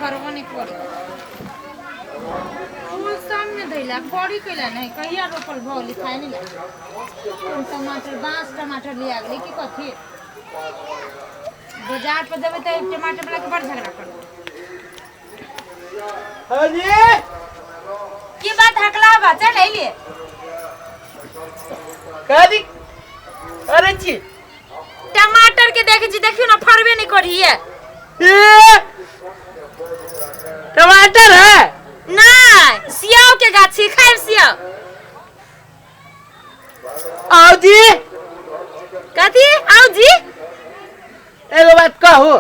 फरबो नहि करी। फूल सबमे दैला फड़ी कैला नहि, कहिया रोपल भऽ गेलै खाय नहि लागल। कोन टमाटर बाँस टमाटर लिया गेलै की कथी? बाजार पर जेबै तऽ टमाटर वाला के बड़ झगड़ा करबै। हाँ जी। की बात हकला बा, चल अइलिए। कथी करै छी? टमाटर के देखे छी, देखियो ना फरबे नहीं करिए। ए टमाटर है? नहीं, सियाव के गाछी खाइब सियाव। आओ जी। कथी आओ जी? एगो बात कहू।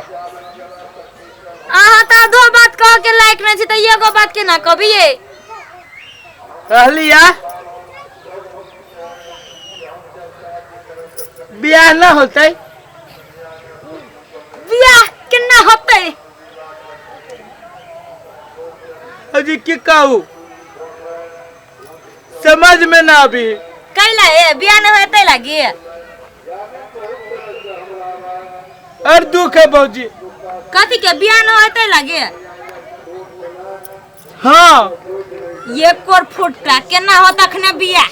अहाँ तऽ दो बात कह के लायक नहीं छी तऽ एगो बात केना कहबियै? कहलिया बियाह न होतै। बियाह केना होतै? अजी की कहू, समझ में ना अभी। कैला ए बियाह नहीं होतै लागी? और दुख है भौजी। कथी के बियाह नहीं होतै लागी? हाँ। एक कोर फुट्टा केना होत अखने बियाह?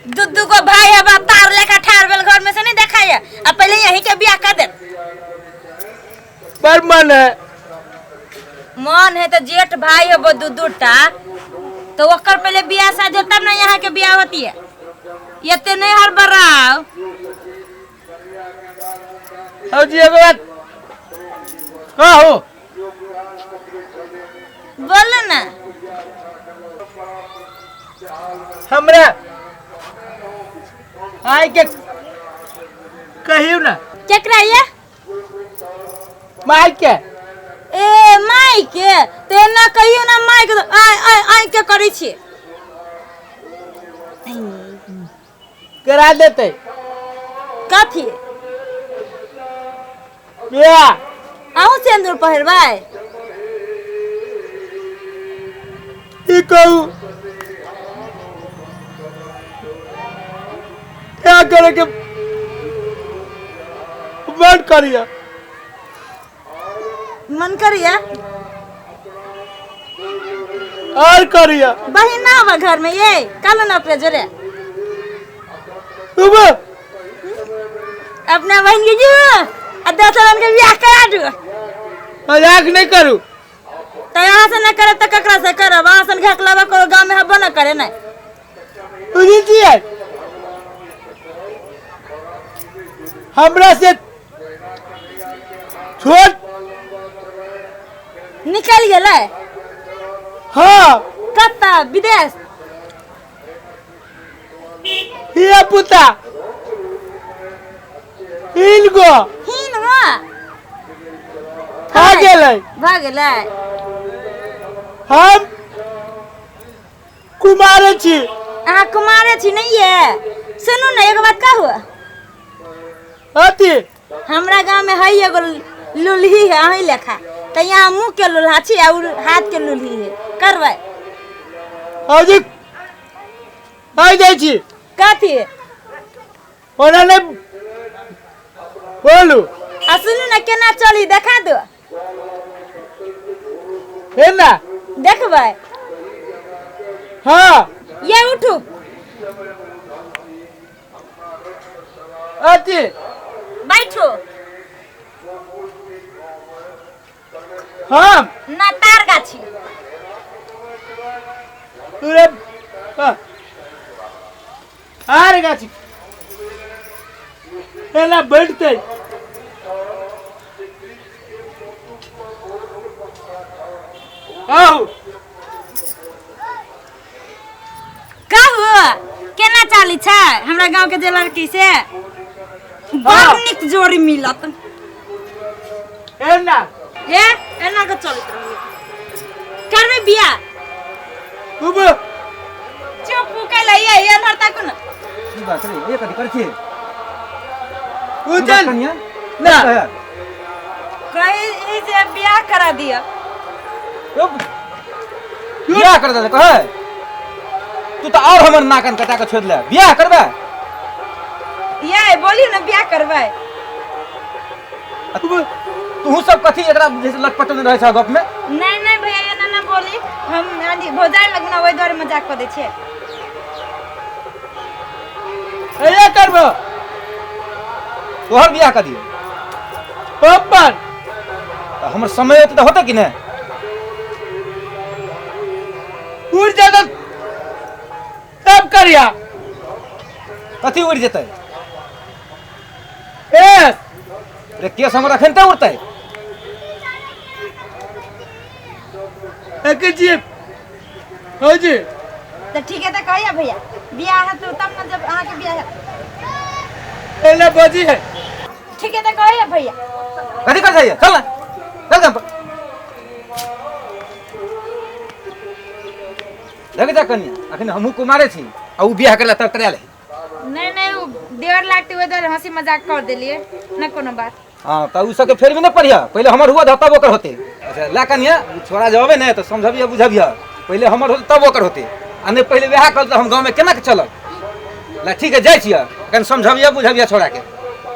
दू दू गो भाई है बा तार लेकर ठार भेल घर में से नहीं देखाय, आ पहले यही के बियाह कर दे। पर मन है। मन है तो जेठ भाई है वो दू दू टा, तो ओकर पहले बियाह शादी हो तब ना यहाँ के बियाह होती है। ये ते नहीं हर बराव। भौजी एगो बात कहू। बोलो ना। हमरा आइ के कहियौ ना। केकरा ये? माय के। ए माय के तो एना कहियो ना माय के, आय आय आय के करै छी। करा देतै। कथी? बियाह। अहूँ सिन्दूर पहिरबै? की कहू, क्या करे के मन करिया। मन करिया? और करिया। बहिन ना आवा घर में ये कल ना अपने जोरे उबे अपना बहन के जो आ दोसर के बियाह करा दू। मजाक नहीं करू। तो यहाँ से न करे तो ककरा से करब? अहाँ सन घकलावा करो गाँव में हबो न करे नहीं। बुझै छियै हमरा से छोट निकल गेलै? हाँ। कत्ता विदेश? हिया पुता हिन गो हिन गो भऽ गेलै। भऽ गेलै। हम कुमारे छी। अहाँ कुमारे छी नहीं ये? सुनू ने एगो बात कहू। अथी हमरा गांव में है एगो लुल्ही है अहीं लेखा, तो यहाँ मुँह के लुल्हा छी और हाथ के लुल्ही है, करबै? अजी आ जाइ छी। कथी? ओना नहि बोलू। आ सुनू ने केना चली देखा दो। हे ना देखबै? हाँ। ये उठू। अथी बैठो। हम ना तार गाछी तुरे आर गाछी एना बैठते। कहू कहू केना चाली छै हमरा गांव के जे लड़की से बड़ नीक जोड़ी मिलत। एना हे एना के चलत रहू करबै बियाह? उब चुप कैला ये एनहर ताकू ना। की बात रे, ये कथी करै छी? उजल कनिया ना कही ई जे बियाह करा दिया। बियाह कर दे कहे तू तो और हमर नाकन कटा के छोड़ ले, बियाह करबे? ये बोलियो ना बियाह करबै। तू सब कथी एकरा जैसे लटपट में रहै छ गप में? नहीं नहीं भैया, एना ना बोली, हम आंधी भौजाई लगना ओहि दुआरे मजाक कऽ दै छियै। ए करबो। तोहर बियाह कर दियो अपन तऽ हमर समय होतै तऽ होतै कि नहि? उड़ जाता तब करिया। कथी उड़ि जेतै? ए रे केस हमर अखन तऽ उड़तै। एक जीप हो जी। तऽ ठीक है, तऽ कहिया भैया बियाह है तो तब ना, जब अहाँके बियाह है। एले बजी है। ठीक है, तऽ कहिया भैया? कथी कर जाइए, चल ना चल गाम पर लग जा। कनिया अखन हमहूँ कुमारे छी आ उ बियाह करला तब करायल है। नहीं नहीं, उ देवर लागते ओहि दुआरे हंसी मजाक कर देलियै न, कोनो बात। हाँ तऽ उ सबके फेर भी नहि पढ़िया, पहिले हमर हुआ तब ओकर होते। अच्छा ला कनिया, उ छोड़ा जब ने तऽ समझबिया बुझबिया, पहिले हमर होते तब ओकर होते, आ नहि पहिले वएह कर तऽ हम गाँवमे केना के चलब। ला ठीक है, जाइ छियै, कनि समझबिया बुझबिया छोड़ा के।